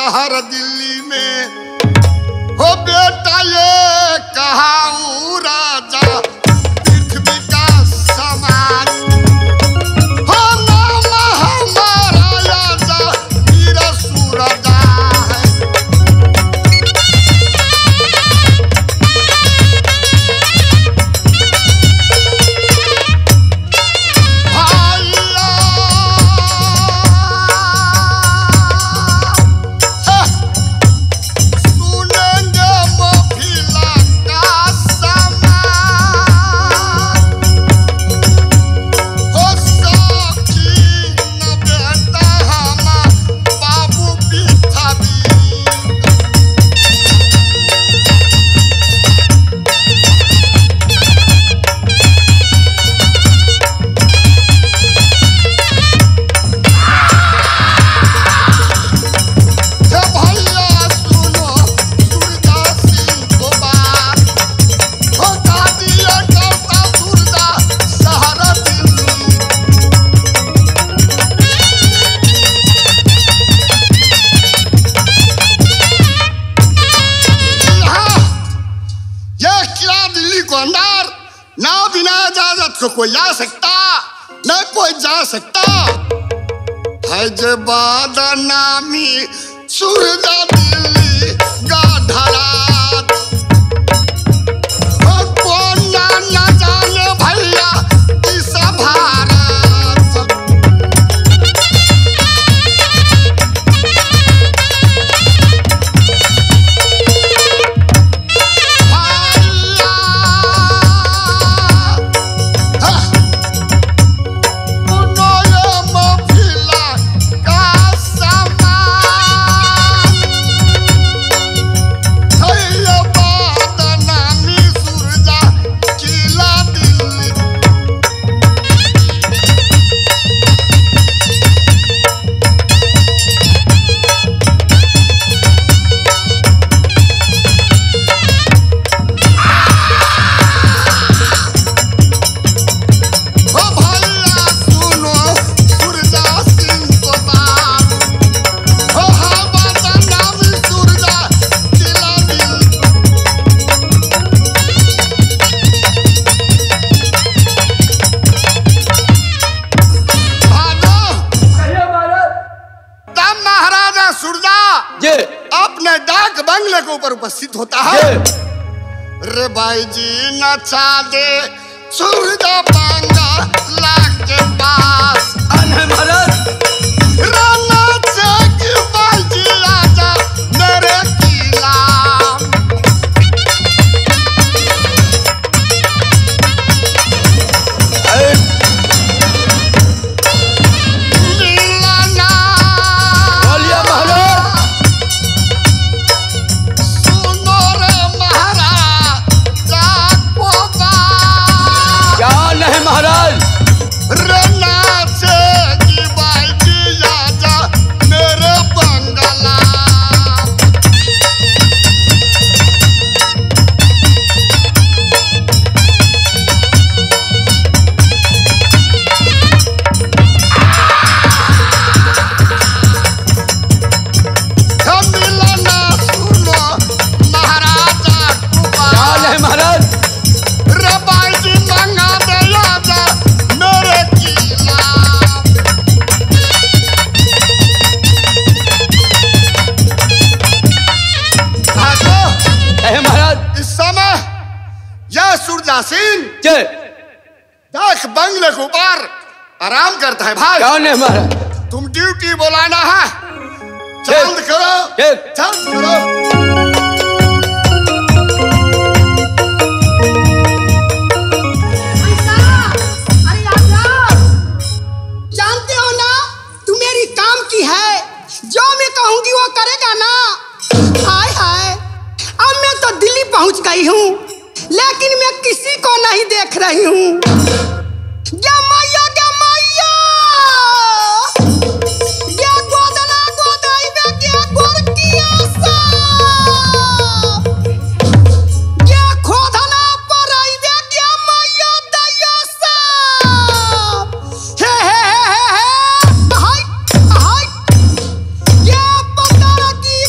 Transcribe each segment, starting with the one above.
शहर दिल्ली में। हो बेटा ये कहा राजा पृथ्वी का समान। हो नाम हमारा राजा वीर सूरजा है। कोई आ सकता न कोई जा सकता है। जे बदनामी सूरजा दिल्ली गाढ़रात। हो कौन ना जाने भैया इस भारत। अपने डाक बंगले के ऊपर उपस्थित होता है। रे भाई जी नचा दे सूरजा बंगला के पास। नाचे भाई जी आजा मेरे किला। डाक बंगले के ऊपर आराम करता है भाई। कौन है महाराज? तुम ड्यूटी बुलाना है। जल्द करो, जल्द करो। अरे जानते हो ना तू मेरी काम की है, जो मैं कहूंगी वो करेगा ना। हाय हाय, अब मैं तो दिल्ली पहुंच गई हूँ, लेकिन मैं किसी को नहीं देख रही हूँ। गे मैया, गे मैया, गे गोदना गोदाई में गे गोरकिया सा, गे खोदना पराई में गे मैया दैया सा। हे हे हे हे हाय हाय, गे पता किया।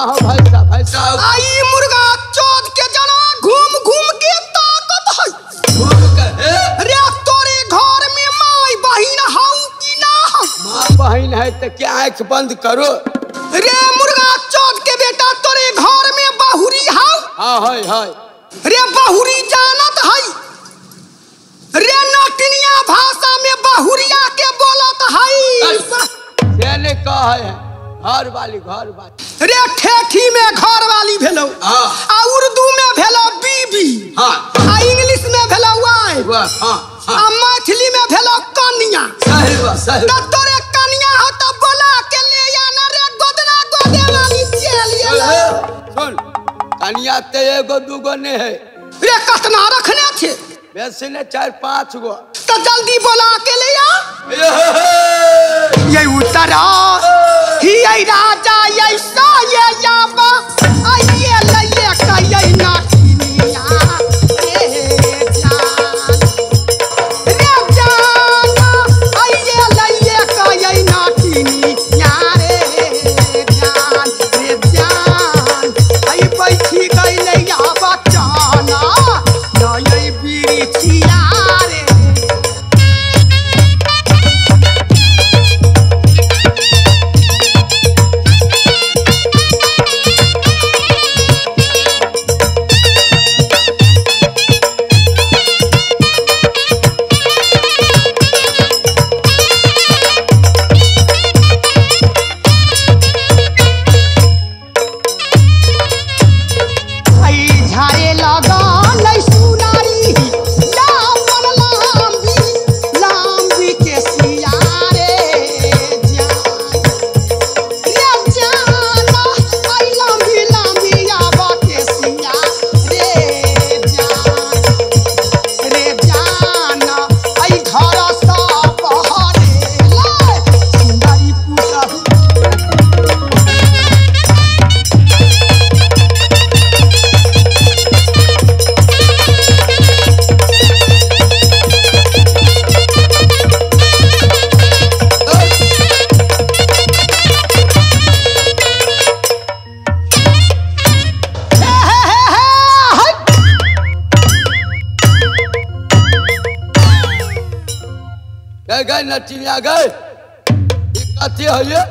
हाँ हाँ भैंसा भैंसा। आई मुर्गा चोद के जना घूम घूम के ताकत है। रे तोरे घर में माई बहिन हऊ कि ना हऊ? माँ बहिन है तो क्या आँख बंद करो? रे मुर्गा चोद के बेटा तोरे घर में बहुरी हऊ? हाँ है है। रे बहुरी जानत है? रे नटिनिया भाषा में बहुरिया के बोलत है। से नहीं कहे है घर वाली घर वाली। रे ठेठी में घर वाली भेलो, आ उर्दू में भेलो बीबी, आ इंग्लिश में भेलो वाइफ, आ मैथिली में भेलो कन्या। तो तोरे कन्या हो तो बोला के ले आना रे गोदना गोदे वाली चल ये। सुन कन्या ते एगो दूगो नहीं है। रे कतना रखने छे? वैसे ने 4-5 गो। तो जल्दी बोला के ले आ। ये उतरा ये राजा ये सा ये याबा आइए लइए का ये नाटिनिया रे जान रे जाना आइए लइए का ये नाटिनिया रे जान रे जान आई बैठी गइले याबा चाना नई बिरिछिया रे। गए नचिनिया गए कथी है ये?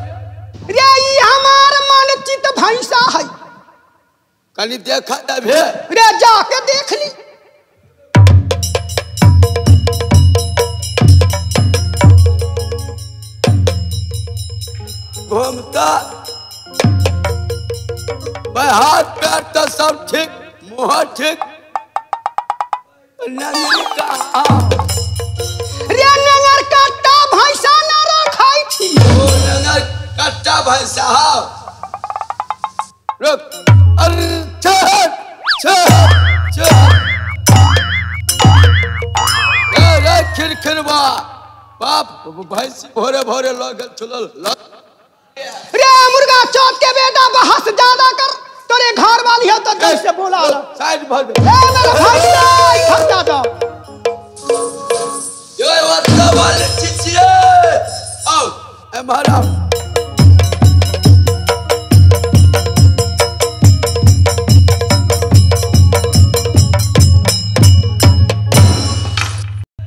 रे ई हमार मन चित भैंसा है। कनी देखा तबे। रे जाके देख ली। घूमता भाई हाथ पैर तो सब ठीक मुँह ठीक रे नंगर कट्टा भैंसा ना रखाई थी। ओ नंगर कट्टा भैंसा रुक अरे छह छह छह अरे खिरखिरवा बाप भैंसी भोरे भोरे लगल चलल। रे मुर्गा चौथ के बेटा बहस ज्यादा कर तोरे घर वाली हो तो कैसे बोला साइड भर ए मेरा भैंसा इधर जा जा यो वत्ता वाले चिचिए आओ ए मारा।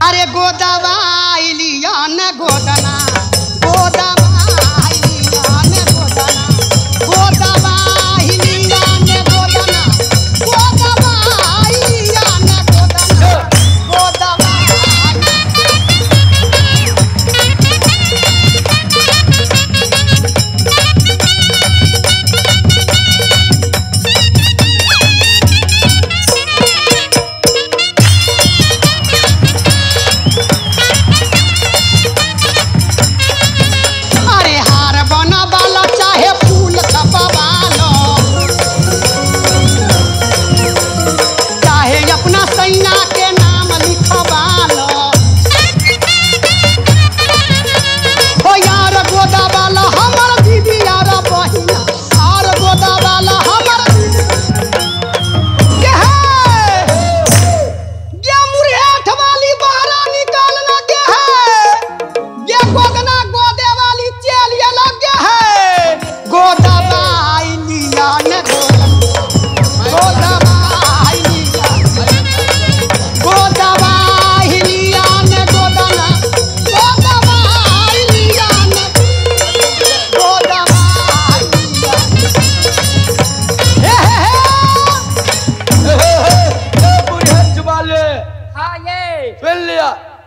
अरे गोदवाई लिया न गोदना गोदवाई लिया न गोदना गोदवाई लिया न गोदना गोदवाई लिया न गोदना गोदवाई।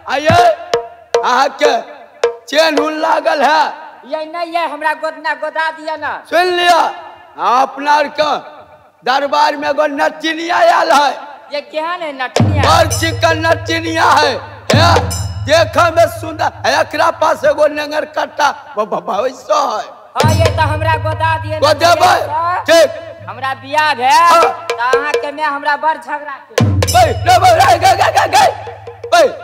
आइए अहाँके चेन उन लागल है ये नहीं ये हमरा गोदना गोदा दिया ना। सुन लिया अपना के दरबार में एगो नचिनिया आयल है। ये केहन है नचिनिया? बड़ चिकन नचिनिया है, देखे में सुंदर है। एकरा पास एगो नेंगर कट्टा भैंसो है। हाँ ये तो हमरा गोदा दिया। गोदेबै ठीक। हमरा बियाह भेल त अहाँ के में हमरा बड़ झगड़ा के।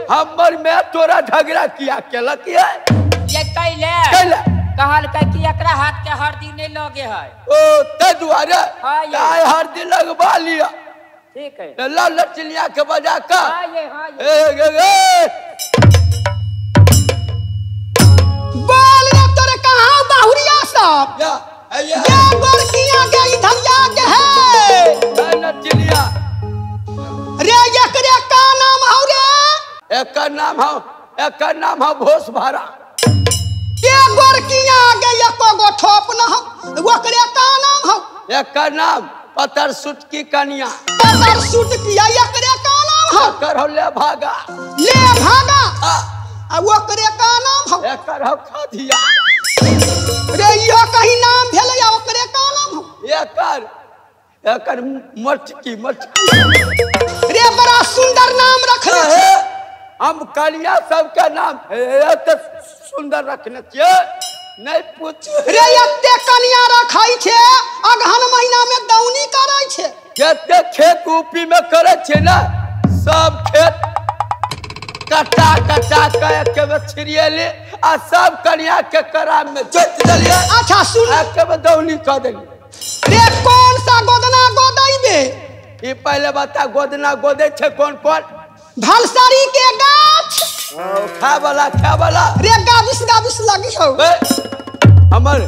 हमर में तोरा झगड़ा किया केलक ये? ये कैले कहलकै कि एकरा हाथ के हरदी नहीं लगे है। ओ ते दुआरे काय हरदी लगवा लिया। ठीक है ला लचिलिया के बजा का। हां ये हां ये ए बोल रे तोरे कहां बाहुरिया सब या ये बड़किया के इधरिया के है लचिलिया रे। एकरे का नाम हौ रे? एकर नाम हौ, एकर नाम हौ भोस भारा। के गोरकिया के एको गो ठोप न हौ, ओकरे का नाम हौ? एकर नाम पतर सुटकी कनिया। पतर सुटकिया एकरे का नाम हौ? एकर हौ ले भागा। ले भागा आ ओकरे का नाम हौ? एकर हौ खधिया। रे इहो कहीं नाम भेलै आ ओकरे का नाम हौ? एकर एकर मटकी मटकी। रे बड़ा सुंदर नाम रखले छै। हम कनिया सबके नाम एते सुंदर रखने छियै नहीं पूछ। रे एते कनिया रखै छै अगहन महीना में दौनी करै छै। जते खेत यूपी में करै छै ना सब खेत कटा कटा के एके बेर छिड़िएली आ सब कनिया के कराम में जोति देलियै। अच्छा सुन एके बेर दौनी कऽ देलियै। रे कौन सा गोदना गोदैबे? ई पहले बता गोदना गोदै छै कौन कौन? भलसरी के गाछ खाय वाला खाय वाला। रे गाबिस गाबिस लगी हौ। हमर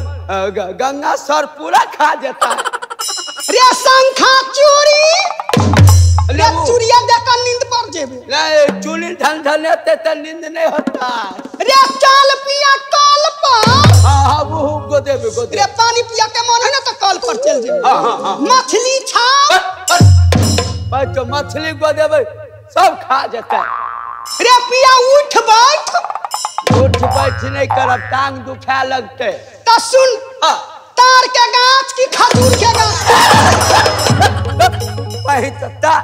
गंगा सर पूरा खा जेता। रे शंखा चूड़ी रे चूड़िया देख नींद पर जेबे। नहीं चूड़ी झन झनेते त नींद नहीं होता। रे चल पिया कल पर। हां हां वो गोदेबे गोदेबे। रे पानी पिया के मन है ना त कल पर चल जेबे। हां हां हां मछली छाप भाई तो मछली गोदेबे सब खा जेता। रे पिया उठ बैठ। उठ बैठ नहीं करब टांग दुखा लगते। त सुन तार के गाछ की खजूर के गाछ? वही तो ता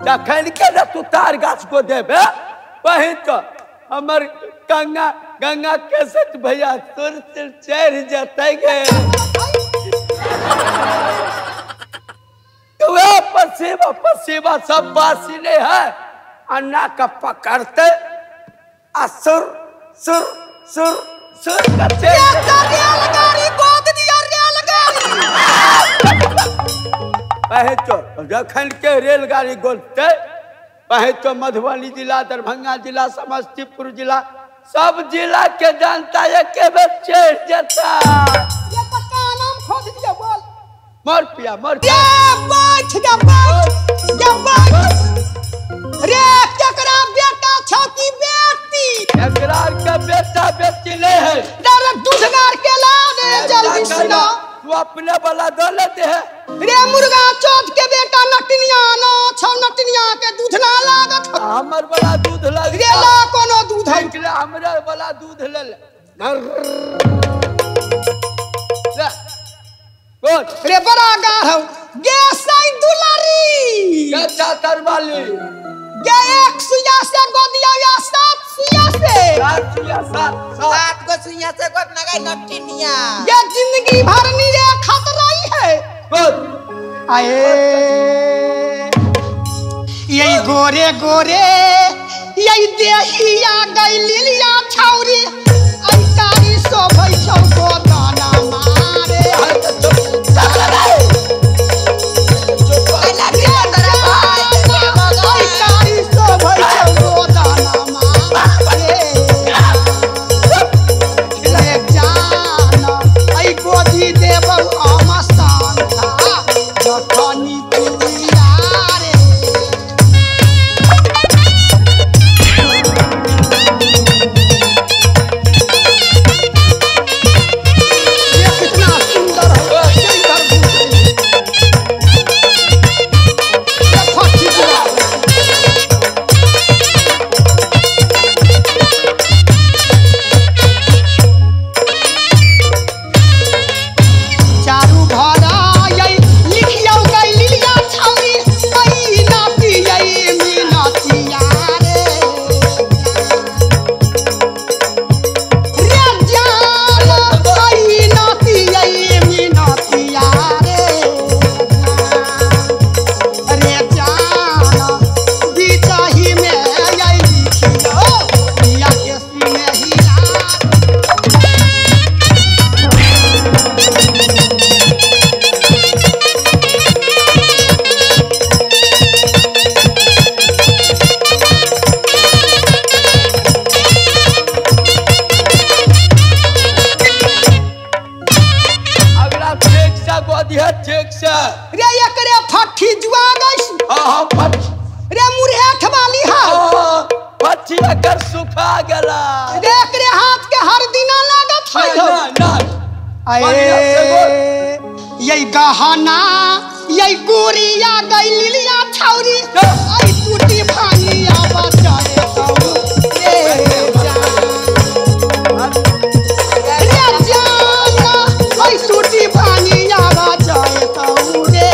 जखन के न तू तार गाछ को देबे वही तो हमर गंगा गंगा के सच भैया सुर सिर चढ़ जतै गे। वे पसीबा पसीबा सब बासी नहीं है अन्ना का पकड़ते आ सुर सुर सुर सुर करते। रेलगाड़ी गोद दिया रेलगाड़ी। पहे तो जखन के रेलगाड़ी गोदते पहे तो मधुबनी जिला दरभंगा जिला समस्तीपुर जिला सब जिला के जनता एके बेर चढ़ जेता। ये तो का नाम खोद दिया बोल। मर पिया मर। रे बैठ जा बैठ जा बैठ। रे केकरा बेटा छौ की बेटी? एकरा के बेटा बेटी नहीं है। डर दूधगार के ला दे जल्दी सुना। तू अपने वाला दो लेते है। रे मुर्गा चौथ के बेटा नटिनिया ना छौ नटिनिया के दूध ना लागत। हमर वाला दूध लग। रे ला कोनो दूध है। हमरे वाला दूध ले ले। रे बड़ा गाढ़ हौ गे सई दुलारी। गे चातर वाली। गे एक सुइया से गोदिया या सात सुइया से? सात सुइया सात सात गो सुइया से गोद नगाई नटिनिया। गे जिंदगी भर नीरे खत रही है। गोद आए यही गोरे गोरे यही देहिया गई लिलिया छौरी आई कारी शोभै छौ गोदना मारे। से गोदी है ठीक से रे एकरे फट्ठी जुआ गई हां हां फट रे मुरहेठ वाली है फट्ठी एकर सुखा गेला रे एकरे हाथ के हर दिना लागत है ना ना अये यही गहना यही गुड़िया गई लिलिया छौरी आई टूटी भांगिया बचाए तो रे जान रे जान आई टूटी भांगिया बचाए तो रे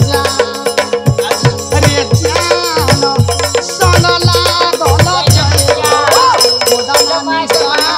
जान रे जान सन लागल जाए गोदाना निशाना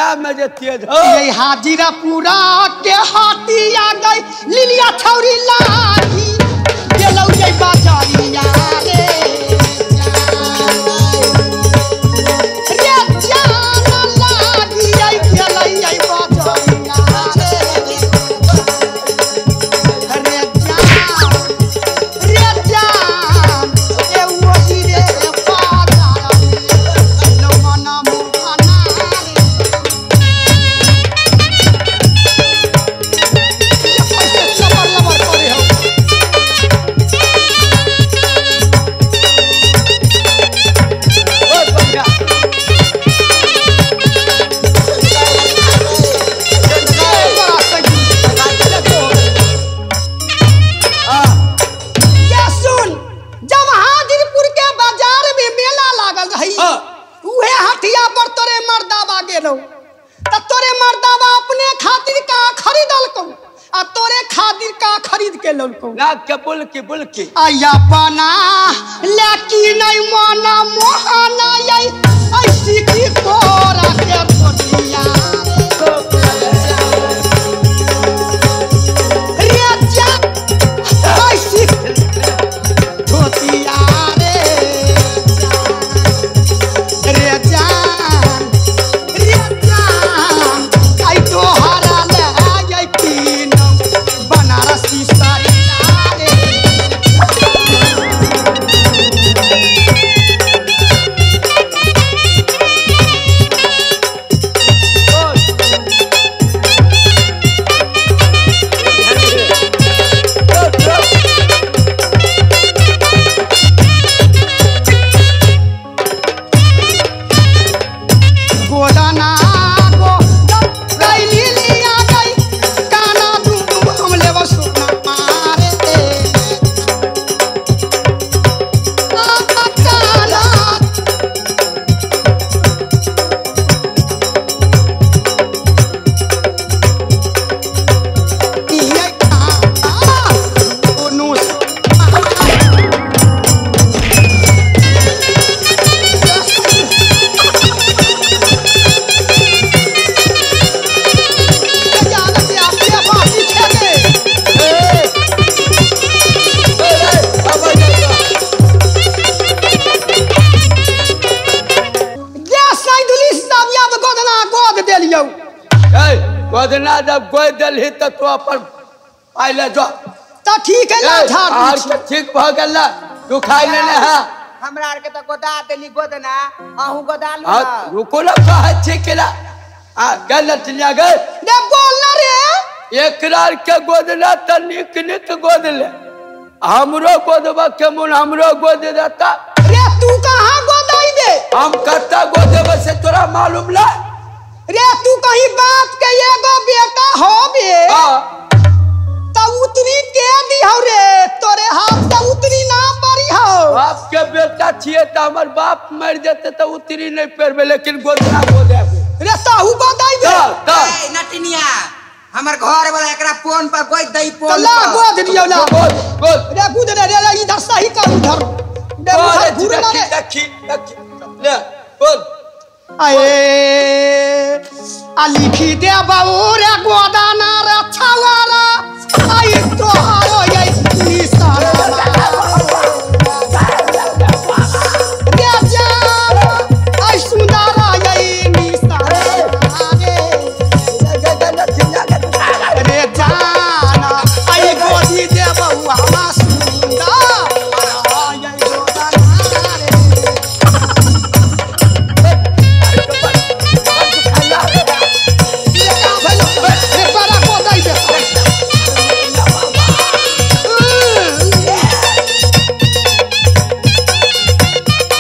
ये हाजिरा पूरा के हाथी आ गई लिलिया छौरी लाही गेलौ ये बाजारिया रे रे जान लागी आई गेलै ये बाजारिया रे जान रे जान ए ओही रे बाजार लो मना मुहाना तोरे मर्दावा अपने खातिर का खरीदल को आ तोरे खातिर का खरीद के ललको ना के बुलकी बुलकी आया बना लेकिन नहीं माना मोहना आई ऐसी की तोरा के तोरिया रे जा ऐसी धोतिया रे जा रे जा बनारसी साड़ी गोदना जब गोद देलही त तू अपन पाइले जो त ठीक है ना झाड़ आर के ठीक भ गेल ना तू खाइ लेने है हमरा आर के त गोदा देली गोदना अहू गोदा लू हां रुको ना कहै छी केला आ गेल चिनिया गेल ने बोल ना रे। एकरा के गोदला त निक निक गोदले हमरो गोदबा के मन हमरो गोद देता। रे तू कहां गोदाई दे? हम कत्ता गोदेबे से तोरा मालूम ला? रे तू कहीं बाप के एगो बेटा हो बे त उतरी के दिहौ रे तोरे हाथ से उतरी ना पड़ी हो। बाप के बेटा छिए त हमर बाप मर जेते त उतरी नहीं परबे लेकिन गोदना गोदेबे। रे ताहू गोदाई दे। ए नटनिया हमर घर वाला एकरा फोन पर गोद दई फोन ला गोद दियो ला गोद गोद। रे गोद रे रे इधर सही कर उधर रे उधर घूर ना रे देखी देखी ले गोद। आए आ लिखी दे बाबू रे गोदाना रे छवारा आई तोहारो ये निशाना रे जाना आई सुंदरा ये निशाना रे रे जाना आई गोदी दे बाबू हमा सुंदर ये गोदाना रे। रे बड़ा गोदाई दे।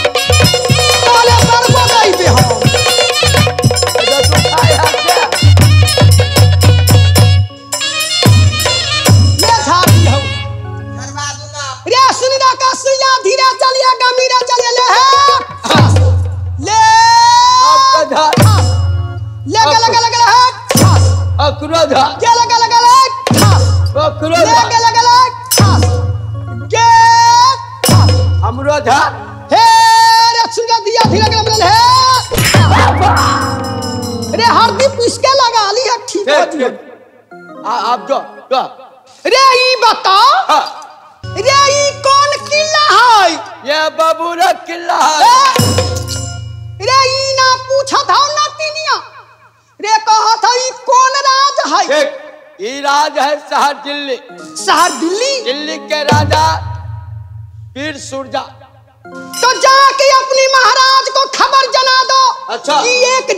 अरे बड़ गोदाई दे हम। ले झाड़ी हो। रे सुनिदा का सुइया धीरे चलिए गमीरे चलिए ले हे ले ले गला गला गला हे अकरो धा गला गला गला खास अकरो ले धा गला गला खास गे खास हमरो धा हे रे सुनिदा दिया धीरे गला ले हे रे हरदी पीस के लगा ली है ठीक हो ठीक जियो। आ आप जो जो रे ई बता हां रे ई कौन किला है? ये बाबूरा किला है। रे ई ना पूछत हौ ना तिनिया रे कहत हौ ई कौन राज है? ठीक ई राज है शहर दिल्ली। शहर दिल्ली? दिल्ली के राजा वीर सुरजा। तो जाके अपनी महाराज को खबर जना दो। अच्छा। कि एक